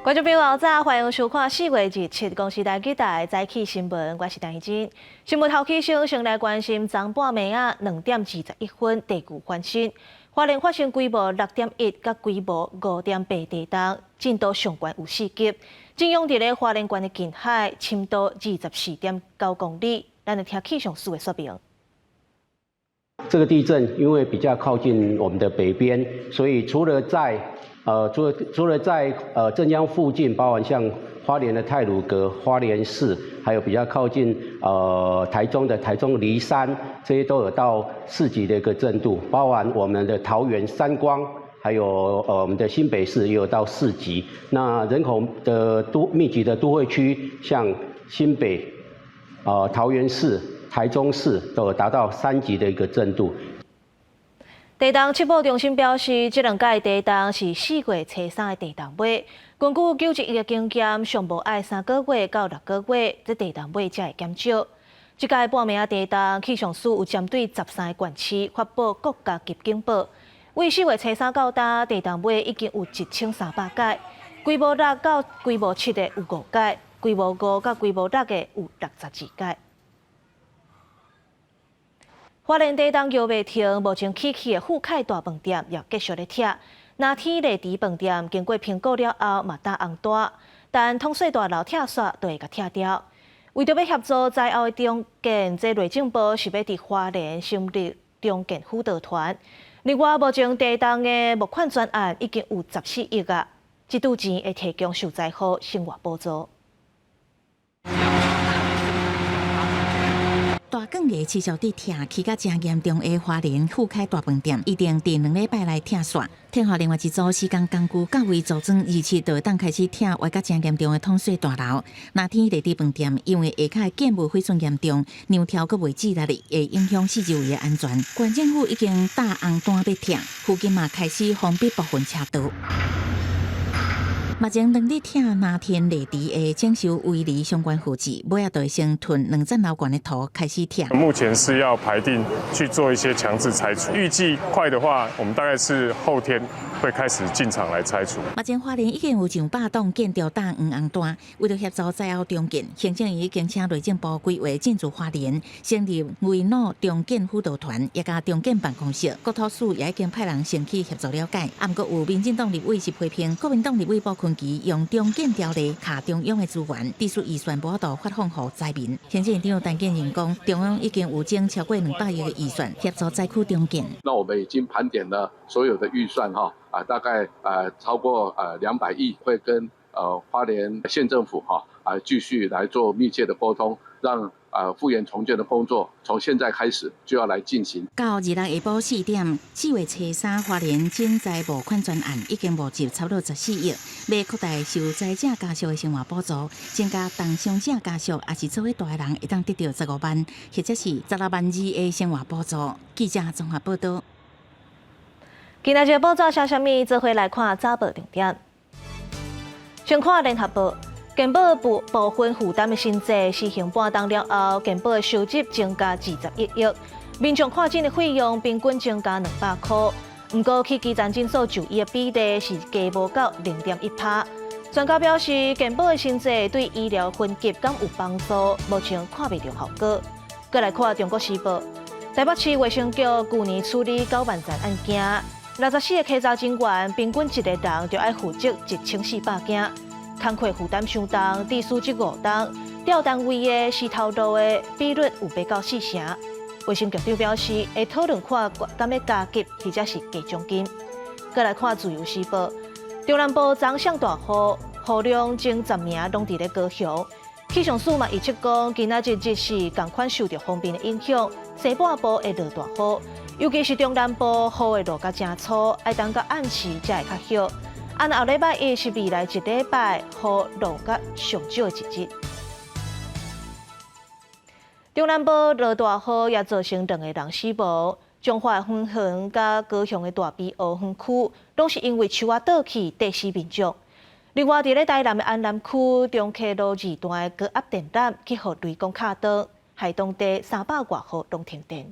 觀眾朋友早，歡迎收看4月27公視台語台早起新聞，我是陳綺貞。新聞頭起先，先來關心昨半暝仔2點21分地球翻身，花蓮發生規模6.1佮規模5.8地動，震度上懸有4級，震央佇咧花蓮縣的近海，深度24.9公里。咱來聽氣象署的說明。這個地震因為比較靠近我們的北邊，所以除了在震央附近，包含像花蓮的太魯閣、花蓮市，還有比較靠近台中的台中梨山，這些都有到4級的一個震度，包含我們的桃園三光，還有我們的新北市也有到4級。那人口的都密集的都會區，像新北、桃園市、台中市都有達到3級的一個震度。地動測報中心表示，這兩擺地動是4月初3的地動尾。根據9·11的經驗，上無愛3個月到6個月，這地動尾才會減少。這擺半暝仔地動，氣象署有針對13個縣市發布國家級警報。為4月初3到今，地動尾已經有1300擺，規模6到規模7的有五擺，規模5到規模6的有62擺。花蓮地動搖袂停，目前起起的富凱大飯店也繼續咧拆。藍天麗池飯店經過評估了後，嘛打紅單，但統稅大樓拆煞就會共拆掉。為著欲協助災後的重建，這內政部是欲佇花蓮成立重建輔導團。另外，目前地動的募款專案已經有14億啊，這筆錢會提供受災戶生活補助。大鋼牙持續佇拆，起甲誠嚴重的花蓮富凱大飯店，一定佇2禮拜內拆煞。天後另外一組施工工具到位組裝，27就會當開始拆歪甲誠嚴重的統稅大樓。藍天麗池飯店因為下跤的建物毀損嚴重，梁柱閣袂支力，會影響四周圍的安全。縣政府已經打紅單欲拆，附近嘛開始封閉部分車道。目前兩日拆藍天麗池的整修維理相關負責，尾仔就會先囤兩層樓懸的土開始拆。目前是要排定去做一些強制拆除，預計快的話，我們大概是後天會開始進場來拆除。目前花蓮已經有上百棟建築打黃紅單，為著協助災後重建，行政院已經請內政部規劃進駐花蓮，成立危老重建輔導團，也佮重建辦公室，國土署也已經派人先去協助了解。啊，毋過有民進黨立委是批評國民黨立委傅崐萁用重建條例卡中央的資源，致使預算無法度發放予災民。行政院長陳建仁講，中央已經有整超過200億的預算協助災區重建。那我們已經盤點了所有的預算，哈啊，大概超過200億，會跟花蓮縣政府哈啊繼續來做密切的溝通，讓復原重建的工作從現在開始就要來進行。到26下晡4點，4月初3花蓮賑災募款專案已經募集差不多14億，欲擴大受災者家屬的生活補助，增加重傷者家屬，抑是做伙蹛的人會當得著15萬，或者是16萬2的生活補助。記者綜合報道。今仔日報紙寫啥物？做伙來看早報重點。先看聯合報，健保部部分負擔的新制施行半冬了後，健保的收入增加21億，民眾看診的費用平均增加200箍。毋過去基層診所就醫的比例是加無到0.1趴。專家表示，健保的新制對醫療分級敢有幫助，目前看袂著效果。閣來看《中國時報》，台北市衛生局舊年處理9萬件案件，64個稽查人員平均一個人就愛負責1400件，工課負擔相當，致使這5冬調單位的死頭路的比率有爬到4成。衛生局長表示，會討論看敢欲加級或者是加獎金。閣來看《自由時報》，中南部昨上大雨，雨量前10名攏佇咧高雄。氣象署嘛預測講，今仔日日時仝款受著鋒面的影響，西半部會落大雨，尤其是中南部雨會落甲誠粗，愛等到暗時才會較歇。啊，後禮拜一是未來一禮拜雨落甲上少的一日。中南部落大雨，也造成兩個人死亡。彰化芬園佮高雄的大埤湖園區，攏是因為樹仔倒去硩死民眾。另外，佇咧台南的安南區中溪路二段的高壓電纜去予雷公敲斷，害當地300外戶攏停電。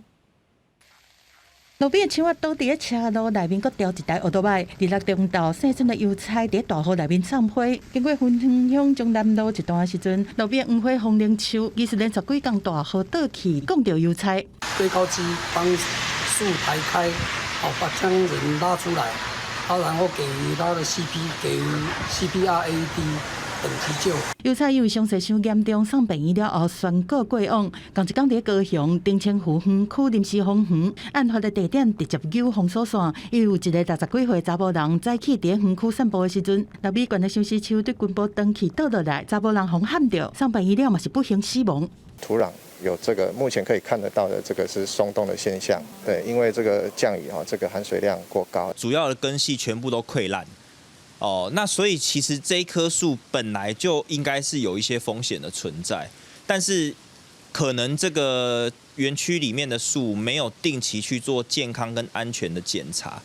路邊的樹仔倒佇咧車路內面，閣調一台歐多擺。二六中晝，細陣的油菜佇大雨內面送花。經過芬園鄉中南路一段的時陣，路邊黃花風鈴樹，其實連續幾工大雨倒去，摃著油菜。堆高機幫樹抬開，好把槍人拉出來，啊，然後給予他的 CP，給予 CPR、AED 等急救。油菜因為傷勢傷嚴重，送病院了後宣告過往。仝一工佇高雄澄清湖園區臨時封園，案發的地點直接揪封鎖線。因為有一个60幾歲查某人早起佇園區散步的時陣，6米懸的相思樹對根部斷去倒落來，查某人予撼著，送病院了嘛是不幸死亡。土壤有這個目前可以看得到的，這個是鬆動的現象。對，因為這個降雨哈，這個含水量過高，主要的根系全部都潰爛。哦，那所以其實這一棵樹本來就應該是有一些風險的存在，但是可能這個園區裡面的樹沒有定期去做健康跟安全的檢查。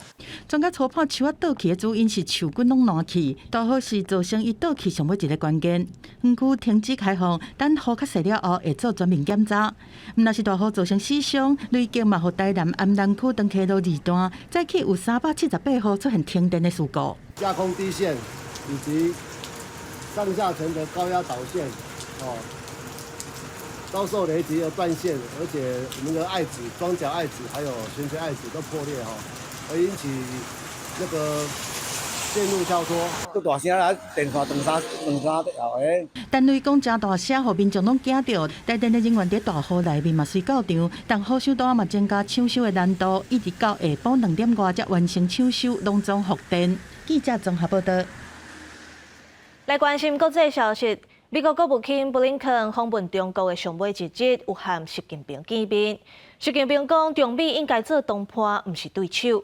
專家初判樹仔倒去的主因是樹根攏爛去，大雨是造成伊倒去上尾一个關鍵。園區停止開放，等雨較細了後會做全面檢查。毋但是大雨造成死傷，雷擊嘛，予台南安南區長溪路二段早起有378戶出現停電的事故。架空低線以及上下層的高壓導線，哦，遭受雷擊而斷線，而且我們的礙子、裝甲礙子還有懸垂礙子都破裂哈，而引起那個線路跳脫。都大聲啦，電線斷三斷三條的。單位講誠大聲，予民眾攏驚著。台電的人員佇大雨內面嘛隨到場，但雨收單嘛增加搶修的難度，一直到下晡2點外才完成搶修，攏總復電。記者綜合報道。來關心國際消息，美國國務卿布林肯訪問中國的上尾一日，有和習近平見面。習近平講，中美應該做談判，毋是對手。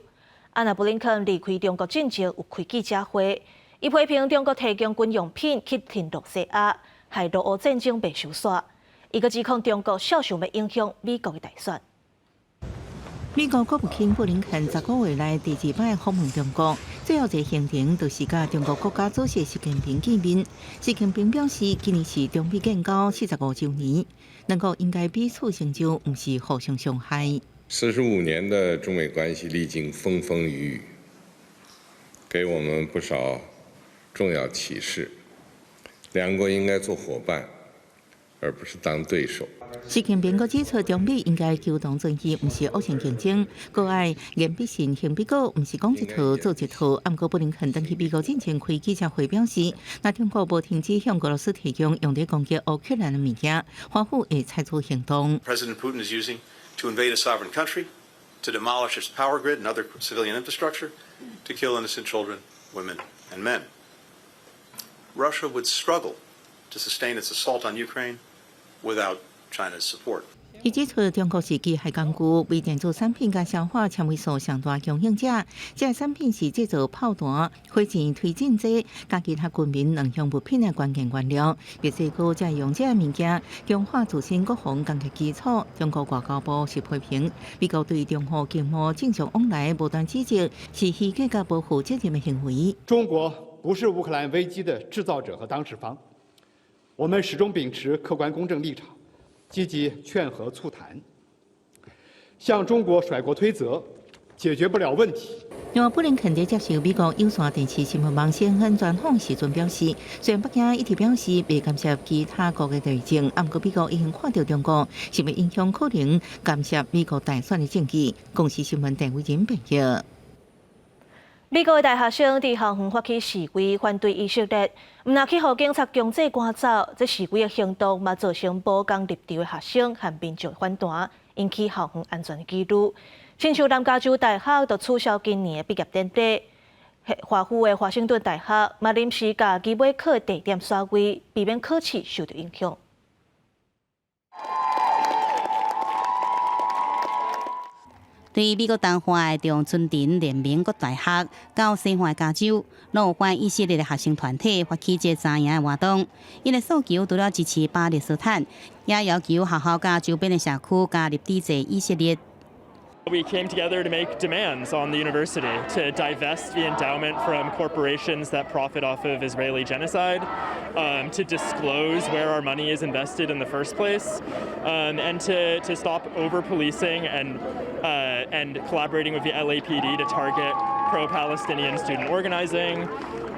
啊，若布林肯離開中國進前，有開記者會，伊批評中國提供軍用品去挺羅西亞，害俄烏戰爭袂收煞。伊閣指控中國肖想欲影響美國的大選。美國國務卿布林肯10個月來第二擺訪問中國，最後一个行程就是佮中國國家主席習近平見面。習近平表示，今年是中美建交45週年，兩國應該彼此成就，毋是互相傷害。45年的中美關係歷經風風雨雨，給我們不少重要啟示。兩國應該做夥伴，而不是當對手。習近平閣指出，中美應該求同存異，毋是惡性競爭。閣愛言必信，行必果，毋是講一套做一套。毋過布林肯轉去美國進前開記者會表示，若中國無停止向俄羅斯提供用佇攻擊烏克蘭的物件，華府會採取行動。 President Putin is using to invade a sovereign country, to demolish its power grid and other civilian infrastructure, to kill innocent children, women, and men. Russia would struggle to sustain its assault on Ukraine without China's support. 伊指出，中國是機械工具、微電子產品佮消化纖維素上大供應者。這个產品是製造炮彈、火箭推進劑、佮其他軍民兩用物品的關鍵原料。墨西哥則用這个物件強化自身國防工業基礎。中國外交部是批評美國對中方經貿正常往來無端指責，是虛假佮無負責任的行為。中國不是烏克蘭危機的製造者和當事方，我們始終秉持客觀公正立場。積極勸和促談，向中國甩鍋推責，解決不了問題。另外，布林肯佇接受美國有線電視新聞網 CNN 專訪時陣表示，雖然北京一直表示袂干涉其他國的內政，毋過美國已經看著中國是欲影響可能干涉美國大選的證據。公視新聞鄧偉仁報導。美國的大學生佇校園發起示威，反對以色列，毋但去予警察強制趕走，這示威的行動嘛造成無仝立場的學生和民眾反彈，引起校園安全的疑慮。親像南加州大學就取消今年的畢業典禮，華府的華盛頓大學嘛臨時共期尾考地點徙位，避免考試受到影響。對美國東岸的長春藤聯盟各大學到西岸加州，攏有反以色列的學生團體發起這紮營的活動。𪜶的訴求除了支持巴勒斯坦，也要求學校佮周邊的社區加入抵制以色列。We came together to make demands on the university to divest the endowment from corporations that profit off of Israeli genocide, to disclose where our money is invested in the first place, and to stop over policing and collaborating with the LAPD to target pro-Palestinian student organizing,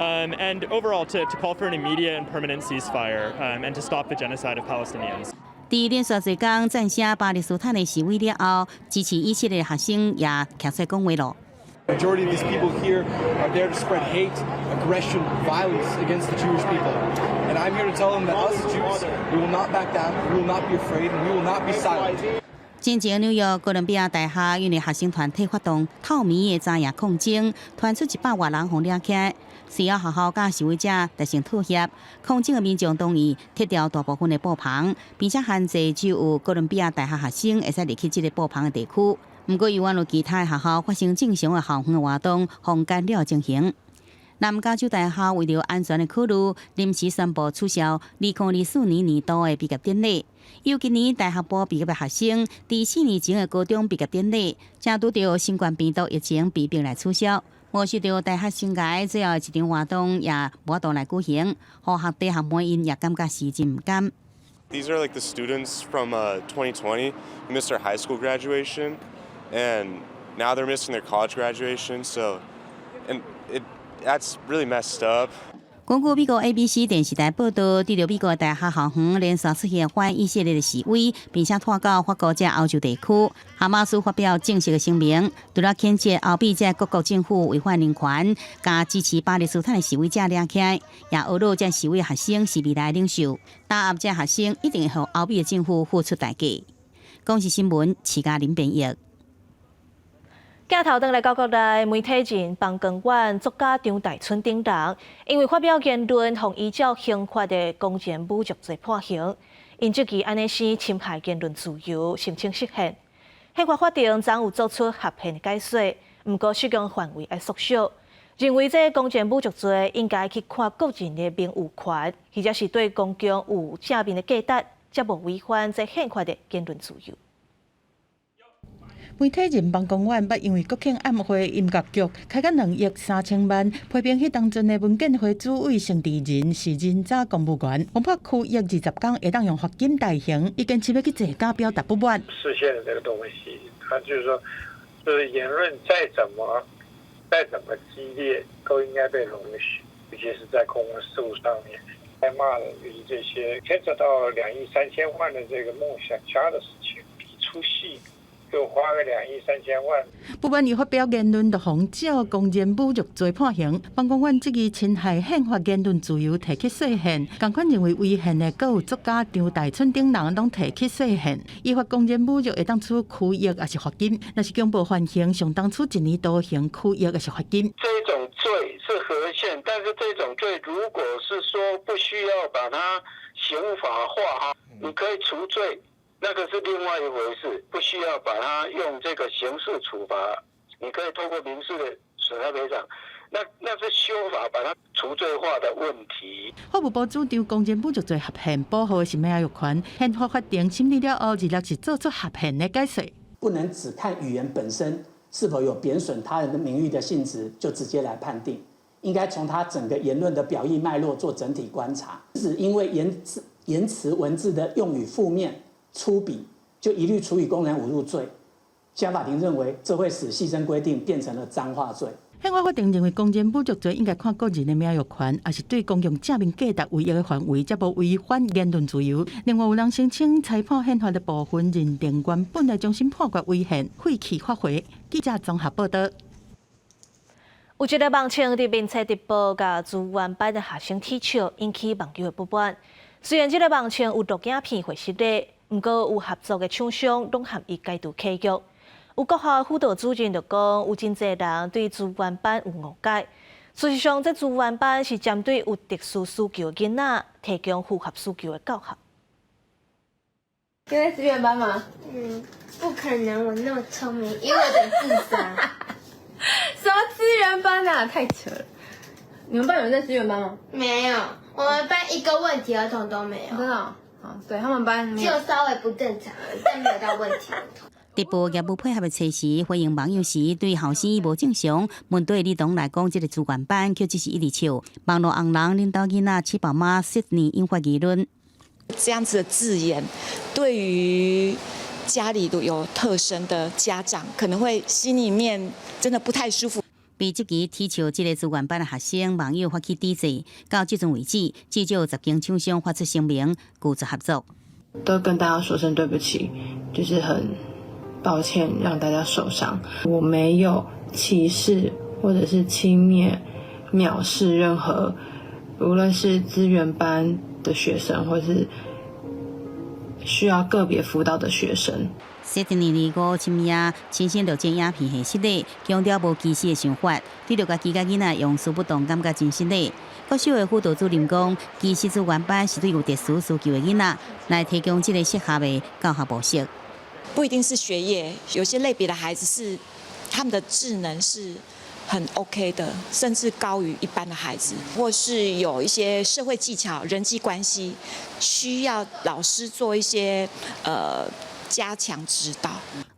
and overall to call for an immediate and permanent ceasefire and to stop the genocide of Palestinians. 佇連續濟工贊聲巴勒斯坦的示威了後，支持以色列學生也徛出來講話囉。 Majority of these people here are there to spread hate, aggression, violence against the Jewish people. And I'm here to tell them that us as Jews, we will not back down, we will not be afraid, and we will not be silent. 進前紐約哥倫比亞大學因為學生團體發動透明的紮營抗爭，傳出100外人予掠起，隨後學校佮示威者達成妥協，抗爭的民眾同意撤掉大部分的布棚，並且限制只有哥倫比亞大學學生會使入去這个布棚的地區。毋過，猶原有其他的學校發生正常的校園活動，予干擾情形。南加州大學為著安全的考慮，臨時宣布取消2024年年度的畢業典禮。有今年大學部畢業的學生，佇4年前的高中畢業典禮，正拄著新冠病毒疫情被迫來取消。無受著大學生涯最後一場活動也無法度來舉行，予學弟學妹𪜶也感覺是真毋甘。 These are like the students from 2020 who missed their high school graduation, and now they're missing their college graduation. So, and it that's really messed up. 根據美國 ABC 電視台報導，佇著美國大學校園連續出現反以色列的示威，並且拖到法國這歐洲地區。哈馬斯發表正式的聲明，除了譴責歐美這各國政府違反人權，佮支持巴勒斯坦的示威者掠起來，也呵咾這示威學生是未來領袖，打壓這學生一定會予歐美的政府付出代價。公視新聞，徐嘉玲編譯。鏡頭轉來到國內，媒體人彭光遠、作家張大春等人，因為發表言論，予依照刑法的公然侮辱罪判刑。𪜶質疑按呢是侵害言論自由，申請釋憲。憲法法庭昨有做出合憲的解說，毋過適用範圍愛縮小，認為這公然侮辱罪應該去看個人的名譽權，或者是對公共有正面的價值，才無違反這憲法的言論自由。媒體人彭光遠捌因為國慶晚會音樂劇開到2億3千萬，批評彼當陣的文建會主委陳智仁是人渣公務員，予判拘役20天，會當用罰金代刑，伊堅持欲去坐監表達不滿。釋憲的這個東西，他就是說，就是言論再怎麼激烈，都應該被容許，尤其是在公共事務上面，該罵的就是這些牽扯到2億3千萬的這個夢想家的事情，一出戲。就花個2億3千萬。不滿伊發表言論，就予照公然侮辱罪判刑。彭光遠質疑侵害憲法言論自由，提起釋憲。仝款認為違憲的，閣有作家張大春等人攏提起釋憲。依法公然侮辱會當處拘役抑是罰金，若是強暴犯行，相當處一年徒刑、拘役抑是罰金。這種罪是合憲，但是這種罪如果是說不需要把它刑法化哈，你可以除罪。那個是另外一回事，不需要把它用這個刑事處罰，你可以透過民事的損害賠償，那是修法把它除罪化的問題。法務部主張公然侮辱罪合憲，保護的是名譽權。憲法法庭審理了後，26日做出合憲的解釋。不能只看語言本身是否有貶損他人的名譽的性質，就直接來判定，應該從他整個言論的表意脈絡做整體觀察。只因為言辭文字的用語負面，粗鄙就一律處以公然侮辱罪，憲法法庭認為這會使細則規定變成了髒話罪。憲法法庭認為公然侮辱罪應該看個人的名譽權，抑是對公共正面價值有益的範圍，才無違反言論自由。另外有人聲稱裁判憲法的部分認定原本的終審判決違憲，廢棄發回。記者綜合報導。有一个網稱佇面冊直播，共資源班的學生恥笑，引起網友的不滿。雖然這个網稱有錄影片會失禮，毋過有合作的廠商攏和伊解除契約。有國校輔導主任就講，有真濟人對資源班有誤解。事實上，這資源班是針對有特殊需求的囡仔，提供符合需求的教學。你在資源班嗎？嗯，不可能，我那麼聰明，因為我等自殺。什麼資源班啊？太扯了！你們班有人在資源班嗎？沒有，我們班一個問題兒童都沒有。真的？啊，對他們班就稍微不正常，但沒有到問題兒童。直播業務配合的測試，回應網友時對後生無正常。問對兒童來講，這個資源班卻只是一直笑。網路紅人領導囡仔七寶媽悉尼引發議論。這樣子的字眼，對於家裡都有特生的家長，可能會心裡面真的不太舒服。被質疑恥笑這個資源班的學生，網友發起抵制。到這陣為止，至少10間廠商發出聲明，拒絕合作。都跟大家說聲對不起，就是很抱歉讓大家受傷。我沒有歧視或者是輕蔑、藐視任何，無論是資源班的學生，或是需要個別輔導的學生。設定25深夜，親身錄製影片下失禮，強調無歧視的想法。對著家己佮囡仔用詞不當，感覺真失禮。國小的輔導主任講，其實資源班是對有特殊需求的囡仔來提供這個適合的教學模式。不一定是學業，有些類別的孩子是他們的智能是很 OK 的，甚至高於一般的孩子，或是有一些社會技巧、人際關係需要老師做一些加強指導。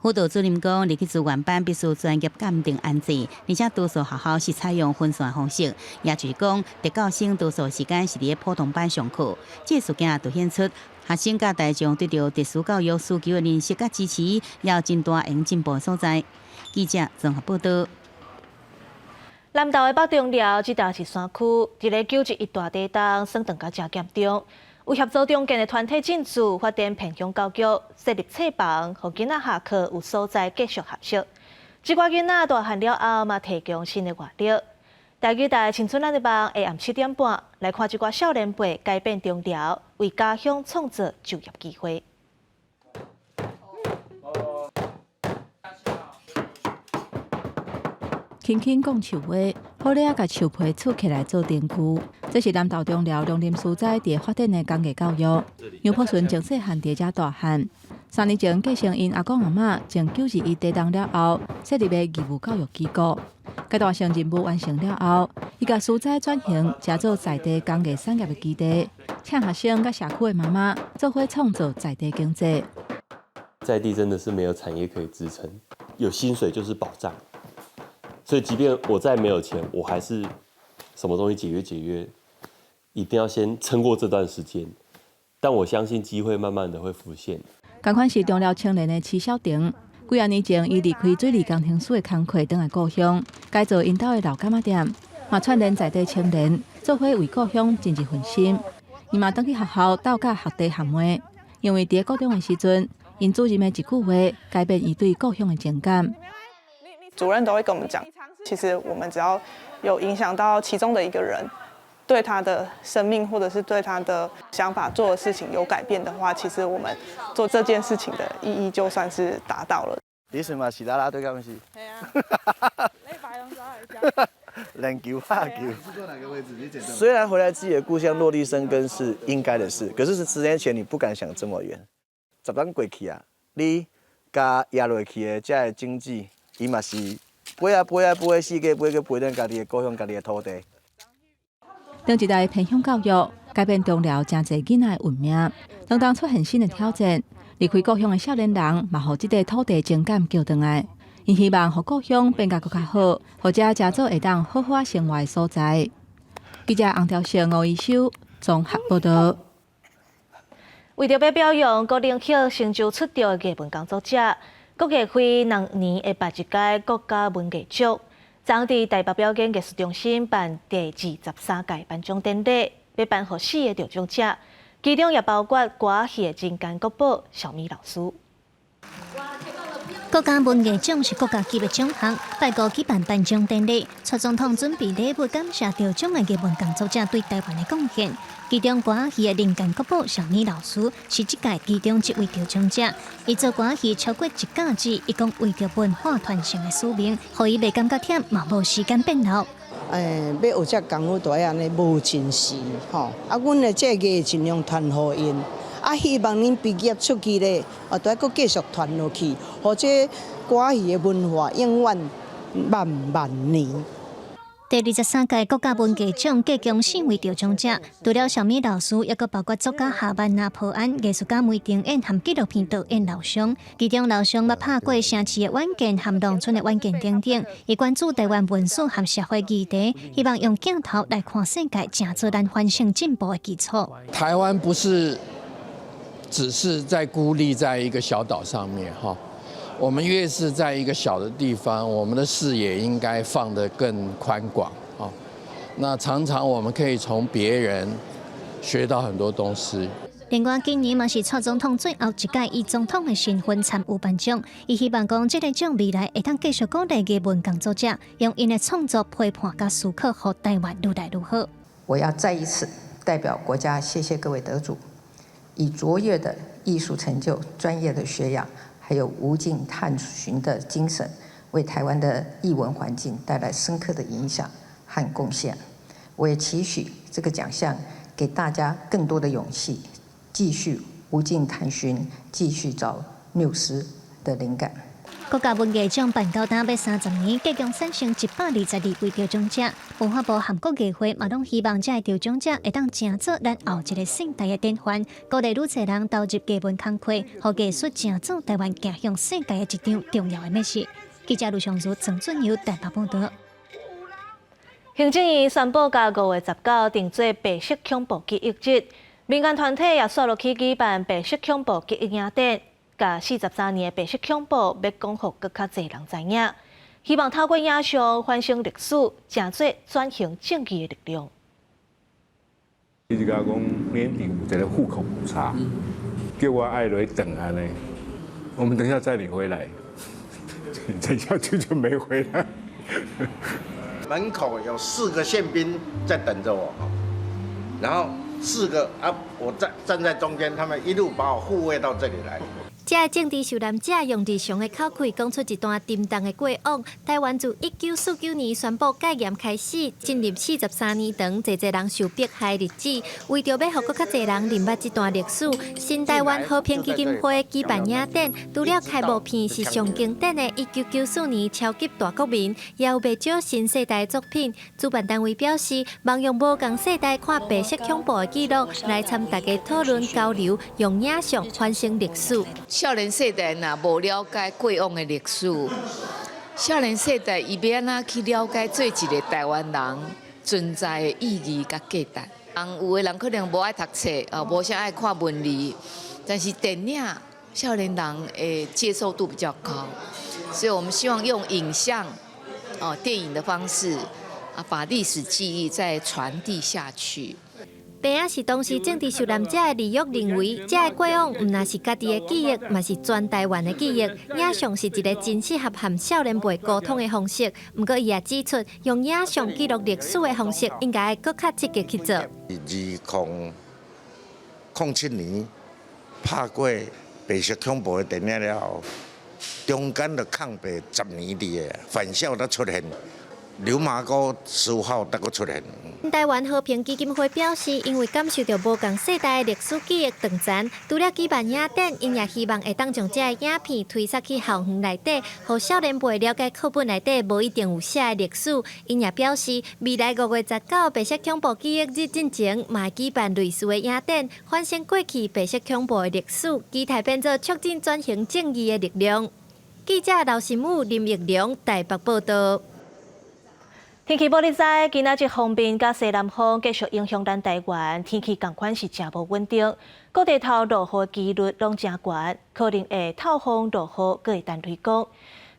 輔導主任講，入去資源班必須專業鑑定安置，而且多數學校是採用分散方式，也就是講，特教生多數時間是佇普通班上課。這個事件凸顯出學生佮大眾對著特殊教育需求的認識佮支持，也有真大會進步的所在。記者綜合報道。南投的北中寮，這搭是山區，佇咧9·11大地震，損斷甲誠嚴重。有協助重建的團體進駐，發展偏鄉教育，設立冊房，予囡仔下課有所在繼續學習。這寡囡仔大漢了後，嘛提供新的活力。台語台青春咱的夢，下暗7點半來看這寡少年輩改變中寮，為家鄉創造就業機會。輕輕講樹話，好咧仔共樹皮揬起來做燈具。這是南投中寮農林書齋佇發展的工藝教育。楊樸純從細漢佇遮大漢，3年前繼承𪜶阿公阿嬤從9·21地動了後設立的義務教育機構。共達成任務完成了後，伊共書齋轉型，成做在地工藝產業的基地，請學生佮社區的媽媽做伙創造在地經濟。在地真的是沒有產業可以支撐，有薪水就是保障。所以，即便我再沒有錢，我還是什麼東西節約節約，一定要先撐過這段時間。但我相信機會慢慢的會浮現。仝款是中寮青年的徐小婷，幾仔年前，伊離開水利工程師的工課，轉來故鄉，改造𪜶兜的老柑仔店，嘛串聯在地青年，做伙為故鄉盡一份心。伊嘛轉去學校鬥佮學弟學妹，因為佇咧高中的時陣，𪜶主任的一句話改變伊對故鄉的情感。主任都會跟我們講，其實我們只要有影響到其中的一個人，對他的生命或者是對他的想法做的事情有改變的話，其實我們做這件事情的意義就算是達到了。你算嘛是啦啦隊，敢毋是？係啊。禮拜攏走來講。練球拍球。雖然回來自己的故鄉落地生根是應該的事，可是10年前你不敢想這麼遠。10冬過去啊，你共壓落去的這个經濟，伊嘛是飛啊飛啊飛，四界飛去飛咱家己的故鄉、家己的土地。當一代偏鄉教育改變中寮誠濟囡仔的運命，當當出現新的挑戰，離開故鄉的少年人嘛，予這塊土地情感叫轉來，𪜶希望予故鄉變甲閣較好，予遮成做會當好好仔生活的所在。記者洪兆勝、吳怡修綜合報道。為著欲表揚郭玲旭成就出道的藝文工作者，國藝會每年會辦一屆國家文藝獎，昨佇台北表演藝術中心辦第23屆頒獎典禮，欲頒予四个得獎者，其中也包括歌仔戲的人間國寶小米老師。國家文藝獎是國家級的獎項，拜五舉辦頒獎典禮，蔡總統準備禮物感謝得獎的藝文工作者對台灣的貢獻。其中歌仔戲的人間國寶小米老師是這屆其中一位得獎者。伊做歌仔戲超過一甲子，伊講為著文化傳承的使命，予伊袂感覺忝，嘛無時間變老。欲學這功夫都愛按呢無盡時吼。啊，阮的這個藝盡量傳予𪜶。啊，希望恁畢業出去咧，啊，都愛閣繼續傳落去，予這歌仔戲的文化永遠萬萬年。第23屆國家文藝獎計共四位得獎者，除了小米老師，抑閣包括作家夏曼娜普安、藝術家梅定燕和紀錄片導演劉翔。其中劉翔捌拍過城市的遠見和農村的遠見等等，伊關注台灣文史和社會議題，希望用鏡頭來看世界，成做咱反省進步的基礎。台灣不是只是在孤立在一個小島上面，哈。我們越是在一個小的地方，我們的視野應該放得更寬廣啊。那常常我們可以從別人學到很多東西。另外，今年嘛是蔡總統最後一屆以總統的身份參與頒獎，伊希望講這個獎未來會當繼續鼓勵藝文工作者，用𪜶的創作批判佮思考，予台灣愈來愈好。我要再一次代表國家，謝謝各位得主，以卓越的藝術成就、專業的學養，還有無盡探尋的精神，為台灣的藝文環境帶來深刻的影響和貢獻。我也期許這個獎項給大家更多的勇氣，繼續無盡探尋，繼續找繆斯的靈感。國家文藝獎辦到今欲30年，計共產生122位得獎者。文化部和國藝會嘛攏希望這个得獎者會當成做咱後一个世代的典範，鼓勵愈濟人投入藝文工課，予藝術成做台灣行向世界的一張重要的標誌。記者盧尚如、曾俊友台北報導。行政院宣布，共5月19定做白色恐怖記憶日，民間團體也煞落去舉辦白色恐怖記憶影展。共43年的白色恐怖，欲講予閣較濟人知影，希望透過影像反省歷史，成做轉型正義的力量。伊就共我講年底有一個戶口普查，叫我愛來等按呢。我們等下載你回來，等下去就沒回來。門口有四個憲兵在等着我，然後四個啊，我站站在中間，他們一路把我護衛到這裡來。這个政治受難者用日常的口氣講出一段沉重的過往。台灣自1949年宣布戒嚴開始，進入43年長，濟濟人受迫害日子。為著欲予閣較濟人認捌這段歷史，新台灣和平基金會舉辦影展，除了開幕片是上經典的1994年超級大國民，也有袂少新世代作品。主辦單位表示，望用無仝世代看白色恐怖的記錄，來參大家討論交流，用影像反省歷史。少年世代若無了解過往的歷史，少年世代伊欲按怎去了解做一个台灣人存在的意義佮價值？人有的人可能無愛讀冊，哦，無啥愛看文字，但是電影少年人的接受度比較高，所以我們希望用影像、哦電影的方式，啊，把歷史記憶再傳遞下去。白仔是當時政治受難者的李玉認為，這个過往毋但是家己的記憶，嘛是全台灣的記憶。影像是一个真適合和少年輩溝通的方式。毋過，伊也指出，用影像記錄歷史的方式，應該閣較積極去做。2007年拍過白色恐怖的電影了後，中間就空白十年佇个返校才出現。流麻溝15號才閣出現。台灣和平基金會表示，因為感受著無仝世代的歷史記憶斷層，除了舉辦影展，𪜶也希望會當將這个影片推捒去校園內底，予少年輩了解課本內底無一定有寫的歷史。𪜶也表示，未來5月19白色恐怖記憶日進前，嘛會舉辦類似的影展，反省過去白色恐怖的歷史，期待變做促進轉型正義的力量。記者劉新武、林奕龍台北報導。天氣報你知，今仔日鋒面佮西南風繼續影響咱台灣，天氣仝款是誠無穩定，各地頭落雨機率攏誠懸，可能會透風落雨，閣會彈雷公。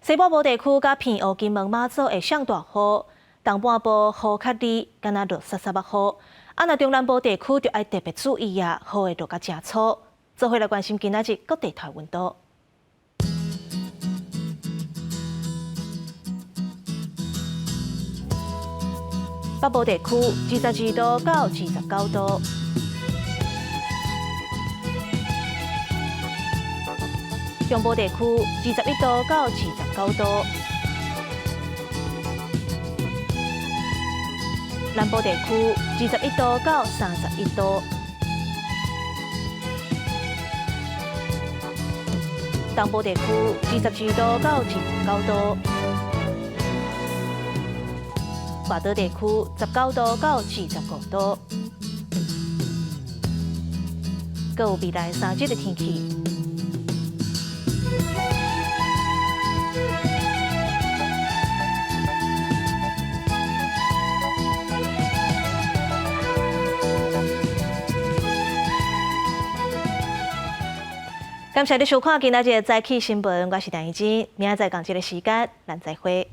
西半部地區佮澎湖、金門、馬祖會上大雨，東半部雨較利，敢若落澼澼仔雨。啊，若中南部地區就愛特別注意啊，雨會落甲誠粗。做伙來關心今仔日各地頭溫度。北部地區22度到29度，中部地區21度到29度，南部地區21度到31度，東部地區22度到29度。外島地區19度到25度。閣有未來3日的天氣。感謝你收看今仔日的早起新聞，我是陳怡之，明仔載仝這个時間，咱再會。